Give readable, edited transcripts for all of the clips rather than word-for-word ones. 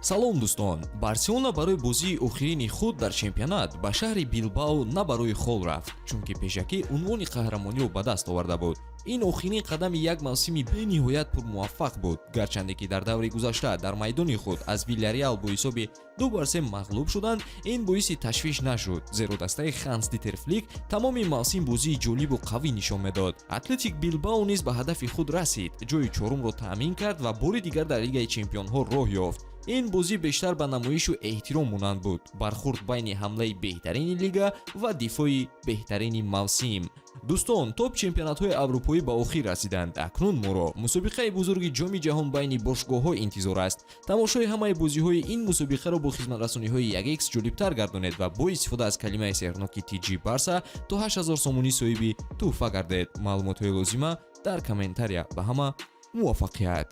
Салом, дӯстон! Барселона барои бозии охирини худ дар чемпионат ба шаҳри Билбао на барои хол рафт, чунки пешакӣ унвони қаҳрамониро ба даст оварда буд. Ин охирин қадами як мавсими бениҳоят пурмуваффақ буд. Гарчанде ки дар даври гузашта дар майдони худ аз Вилярреал бо ҳисоби 2-3 мағлуб шуданд, ин боиси ташвиш нашуд, зеро дастаи Ханс Дитер Флик тамоми мавсим бозии ҷолибу қавӣ нишон медод. Атлетик Билбао низ ба ҳадафи худ расид, ҷои чорумро таъмин кард ва бори дигар дар Лигаи чемпионҳо роҳ ёфт. Ин бозӣ бештар ба намоишу эҳтиром монанд буд, бархурд байни ҳамлаи беҳтарини лига ва дифои беҳтарини мавсим. Дӯстон, топ чемпионатҳои аврупоӣ ба охир расиданд. Акнун моро мусобиқаи бузурги Ҷоми ҷаҳон байни бошгоҳҳо интизор аст. Тамошои ҳамаи бозиҳои ин мусобиқаро бо хизматрасониҳои 1x ҷолибтар гардонед ва бо истифода аз калимаи сеҳрноки TG Барса то 8000 сомонӣ соҳиби тӯҳфа гардед. Маълумотҳои лозима дар комментария. Ба ҳама муваффақият!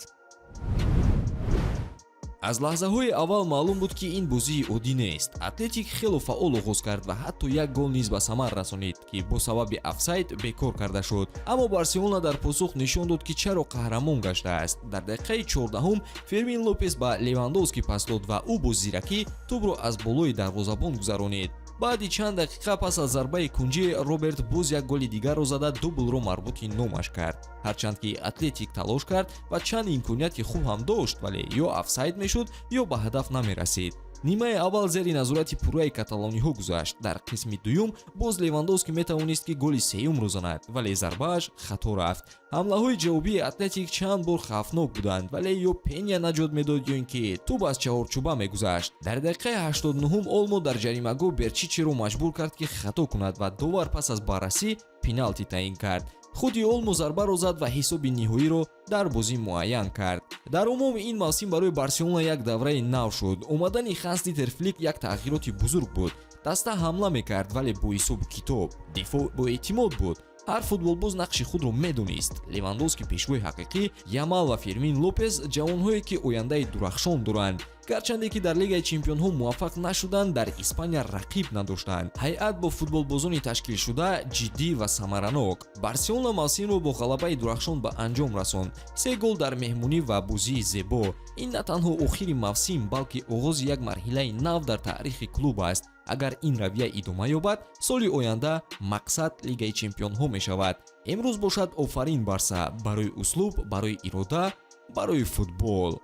Аз лаҳзаҳои аввал маълум буд, ки ин бозии оддӣ нест. Атлетик хело фаъол оғоз кард ва ҳатто як гол низ ба самар расонид, ки бо сабаби офсайд бекор карда шуд. Аммо Барселона дар посух нишон дод, ки чаро қаҳрамон гаштааст. Дар дақиқаи 14-ум Фермин Лопес ба Левандовски пас дод ва ӯ бо зиракӣ тӯбро аз болои дарвозабон гузаронид. Баъди чанд дақиқа пас аз зарбаи кунҷӣ Роберт боз як голи дигарро зада, дублро марбути номаш кард. Ҳарчанд ки Атлетик талош кард ва чанд имконияти хуб ҳам дошт, вале ё офсайд мешуд, ё ба ҳадаф намерасид. Нимаи аввал зери назорати пурраи каталониҳо гузашт. Дар қисми дуюм боз Левандовски метавонист, ки голи сеюмро занад, вале зарбааш хато рафт. Ҳамлаҳои ҷавобии Атлетик чанд бор хавфнок буданд, вале ё Пеня наҷот медод, ё ин ки тӯб аз чаҳорчӯба мегузашт. Дар дақиқаи 89-ум Олмо дар ҷаримагоҳ Берчичиро маҷбур кард, ки хато кунад, ва довар пас аз баррасӣ пеналти таъин кард. Худи Олмо зарбаро зад ва ҳисоби ниҳоиро дар бозӣ муайян кард. Дар умум, ин мавсим барои Барселона як давраи нав шуд. Омадани Ханс Дитер Флик як тағйироти бузург буд. Даста ҳамла мекард, вале бо ҳисобу китоб. Дифоъ боэътимод буд, ҳар футболбоз нақши худро медонист. Левандовски пешвои ҳақиқӣ, Ямал ва Фермин Лопес ҷавонҳое, ки ояндаи дурахшон доранд. Гарчанде ки дар Лигаи чемпионҳо муваффақ нашуданд, дар Испания рақиб надоштанд. Ҳайат бо футболбозони ташкилшуда ҷиддӣ ва самаранок. Барселона мавсимро бо ғалабаи дурахшон ба анҷом расонд: се гол дар меҳмонӣ ва бозии зебо. Ин на танҳо охири мавсим, балки оғози як марҳилаи нав дар таърихи клуб аст. Агар ин равия идома ёбад, соли оянда мақсад Лигаи чемпионҳо мешавад. Имрӯз бошад, офарин, Барса, барои услуб, барои ирода, барои футбол.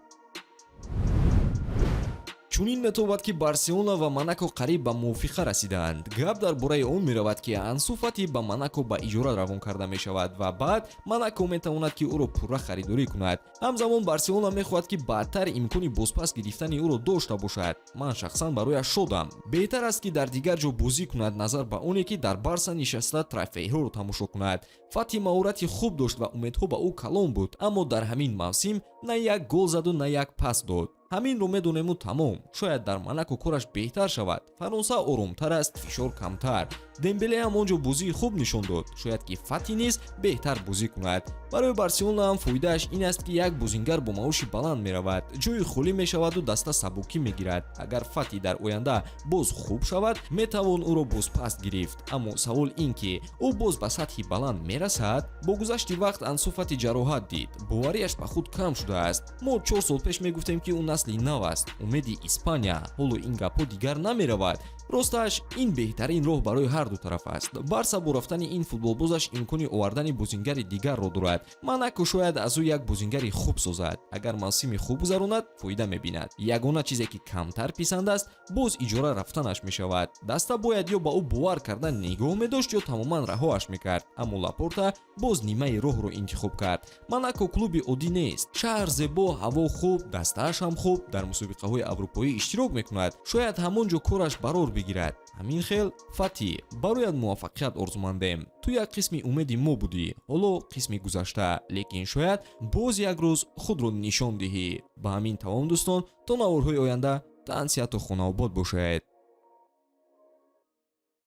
Чунин метобад, ки Барселона ва Монако қариб ба мувофиқа расидаанд. Гап дар бораи он меравад, ки Ансу Фати ба Монако ба иҷора равон карда мешавад ва баъд Монако метавонад, ки ӯро пурра харидорӣ кунад. Ҳамзамон Барселона мехоҳад, ки баъдтар имкони бозпас гирифтани ӯро дошта бошад. Ман шахсан барояш шодам. Беҳтар аст, ки дар дигар ҷо бозӣ кунад, назар ба оне ки дар Барса нишаста трофейҳоро тамошо кунад. Фати маҳорати хуб дошт ва умедҳо ба ӯ калон буд, аммо дар ҳамин мавсим на як гол заду, на як пас дод. Ҳаминро медонему тамом. Шояд дар Монако кораш беҳтар шавад. Фаронса оромтар аст, фишор камтар. Дембеле ҳам он ҷо бозии хуб нишон дод. Шояд ки Фати низ беҳтар бозӣ кунад. Барои Барселона ҳам фоидааш ин аст, ки як бозингар бо маоши баланд меравад, ҷои холӣ мешаваду даста сабукӣ мегирад. Агар Фати дар оянда боз хуб шавад, метавон ӯро бозпаст гирифт. Аммо савол ин ки ӯ боз ба сатҳи баланд мерасад? Бо гузашти вақт Ансу Фати ҷароҳат дид, бовариаш ба худ кам шудааст. Мо 4 сол пеш мегуфтем, ки ӯ насли нав аст, умеди Испания. Ҳоло ин гапҳо дигар намеравад. Росташ, ин беҳтарин роҳ барои ҳарду тараф аст. Барса бо рафтани ин футболбозаш имкони овардани бозингари дигарро дорад. Монако шояд аз ӯ як бозингари хуб созад. Агар мавсими хуб гузаронад, фоида мебинад. Ягона чизе, ки камтар писанд аст, боз иҷора рафтанаш мешавад. Даста бояд ё ба ӯ бовар карда нигоҳ медошт, ё тамоман раҳоаш мекард. Аммо Лапорта боз нимаи роҳро интихоб кард. Монако клуби оддӣ нест. Шаҳр зебо, ҳаво хуб, дастааш ҳам хуб, дар мусобиқаҳои аврупоӣ иштирок мекунад. Шояд ҳамон ҷо кораш барор бигирад. Ҳамин хел, Фати, барояд муваффақият орзумандем. Ту як қисми умеди мо будӣ, ҳоло қисми гузашта, лекин шояд боз як рӯз худро нишон диҳӣ. Ба ҳамин тамом, дӯстон. То наворҳои оянда тансиҳату хонаобод бошед.